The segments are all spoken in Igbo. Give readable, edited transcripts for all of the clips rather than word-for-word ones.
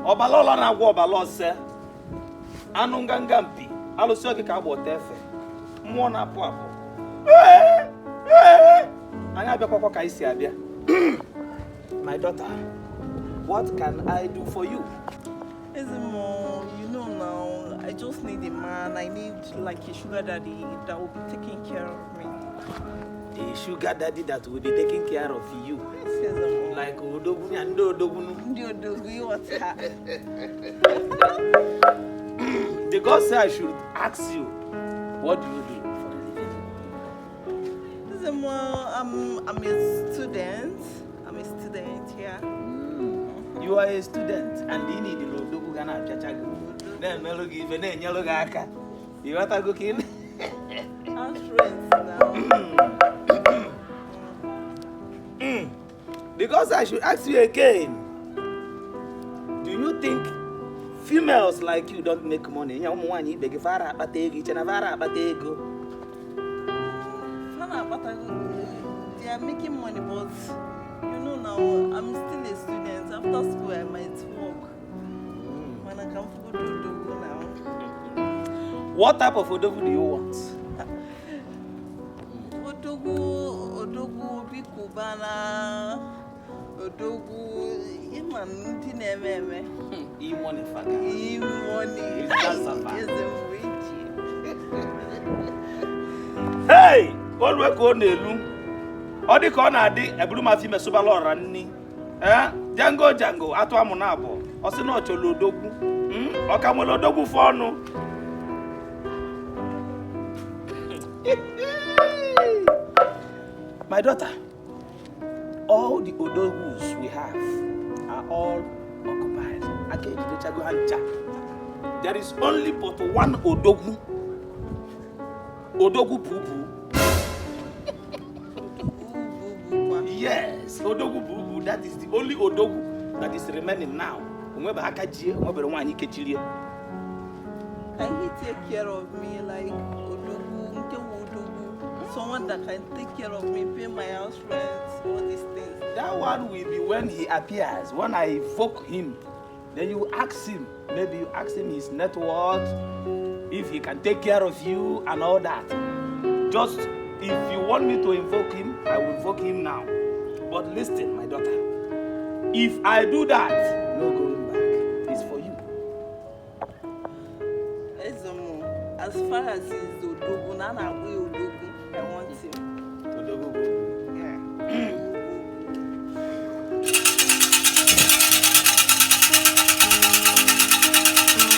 Ọbala ọla na-agwọ ọbala ọsẹ, anụ nganga mpi, alụsị oge ka agba ọta efe, mmụọ na-apụ apụ. Anyị abịakwakwa ka anyị si abịa. My daughter, what can I do for you? Ezemo, you know now, I just need a man. I need like a sugar daddy that will be taking care of me. A sugar daddy that will be taking care of you. Yes, Ezemo. Like odogwu ya ndị odogwu. Ndị odogwu ịghọta. The God said I should ask you, what do you do for a living? Ezemo, I'm a student. I'm a student here. You are a student and ị need odogwu ga na-apịacha gị, na-emelụ gị ife, na-enyelụ gị aka. Ịghọtago ka ị House rent now. Because I should ask you again, do you think females like you don't make money? Ya ụmụ nwaanyị ibe gị fara akpata ego, iche na fara akpata ego. Fa na-akpata, they are making money, but you know now, I'm still a student. After school, I might work. Mana ka m fụgodu odogwu now. What type of odogwu do you want? Odogwu, odogwu Obi Cubana, odogwu ịma ndị na-eme eme. E-money faga. E-money. Mr. Safa. Eze mgbe ichie. Hey! Olue ka ọ na-elu. Ọ dị ka ọ na-adị eburu m afọ ime sụbala ọra nni. Ee, Django Django atụ amụ na abụọ. Ọ sị na ọ chọrọ odogwu. Ọ ka nwere odogwu fọ ọnụ. My daughter, all the odogwus we have are all occupied. Aka ejidechago ha ncha. There is only but one odogwu. Odogwu pupu. Odogwu bụ Yes, odogwu bubu. That is the only odogwu that is remaining now. Onwebe aka jie, onwebere nwaanyị kechirie. Can he take care of me like odogwu, nke wu odogwu? Someone that can take care of me, pay my house rent, all these things. That one will be when he appears. When I evoke him, then you ask him. Maybe you ask him his net worth, if he can take care of you and all that. Just if you want me to invoke him, I will invoke him now. But listen, my daughter, if I do that, no going back. It's for you. Ezemo, as far as he's odogwu, na a na-akpọ ya odogwu, I want him. Odogwu bubu. Yeah.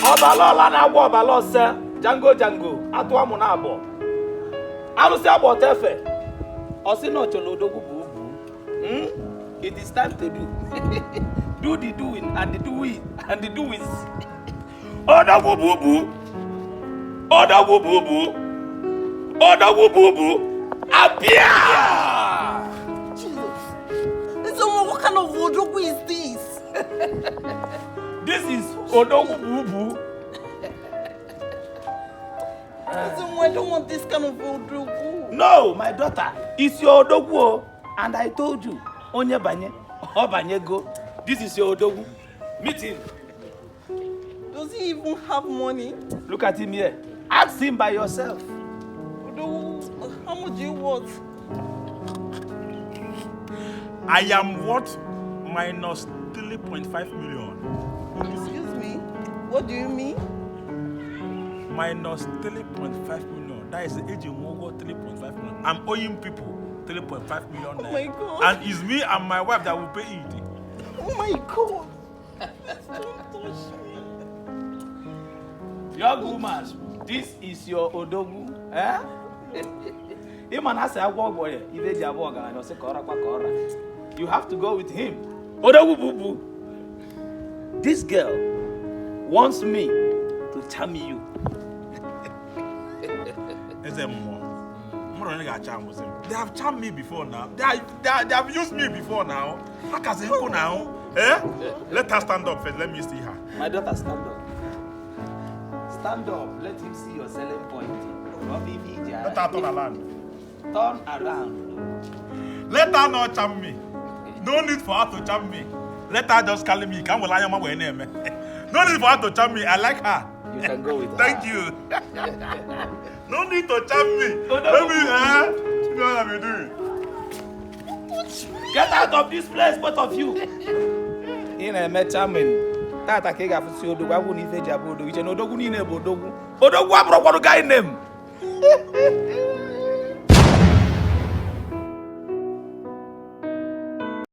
Ọbala ọla na-agba ọbala ọsẹ, Django Django atụ amụ na abụọ, arụsị agba ọta efe, ọsị na ọchọrọ odogwu bụ ubu. It is time to do do the doing and the doing and the doings. Odogwu bụ ubu, odogwu bụ ubu, odogwu bụ ubu, apịa. Jesus. Ezemo, what kind of odogwu is this? This is odogwu bụ ubu. Ezemo, I don't want this kind of odogwu. No, my daughter, it's your odogwu o. And I told you, onye banye, ọ banyego. This is your odogwu. Meet him. Does he even have money? Look at him here. Ask him by yourself. Odogwu, how much do you want? I am worth minus 3.5 million. Excuse me? What do you mean? Minus 3.5 million. That is the age in Mogo 3.5 million. I'm owing people 3.5 million. Oh my God. And it's me and my wife that will pay it. Oh my God. Please don't touch me. Young woman, this is your odogwu. Eh? Ịma na asị agwọ ọgwọ ya, ibe eji abụ ọgaranya, ọsị ka ọra kwa ka ọra. You have to go with him. Odogwu bubu. This girl wants me to charm you. Eze mmụọ. Mmadụ onye ga-acha amụsị m. They have charmed me before now. They have used me before now. Ha kasị nkụ now. Eh? Let her stand up first. Let me see her. My daughter, stand up. Stand up. Let him see your selling point. Let her turn around. Turn around. Let her not charm me. No need for her to charm me. Let her just carry me. Ka m were anya ma wee na-eme. No need for her to charm me. I like her. You can go with her. Thank you. No need to charm me. No. Let me, eh? You know what I'm doing? Get out of this place, both of you. Ị na-eme charming. Tata ka ị ga-afụsị odogwu agwụ na ife eji abụ odogwu iche na odogwu niile bụ odogwu. Odogwu abụrụkwanụ guy name.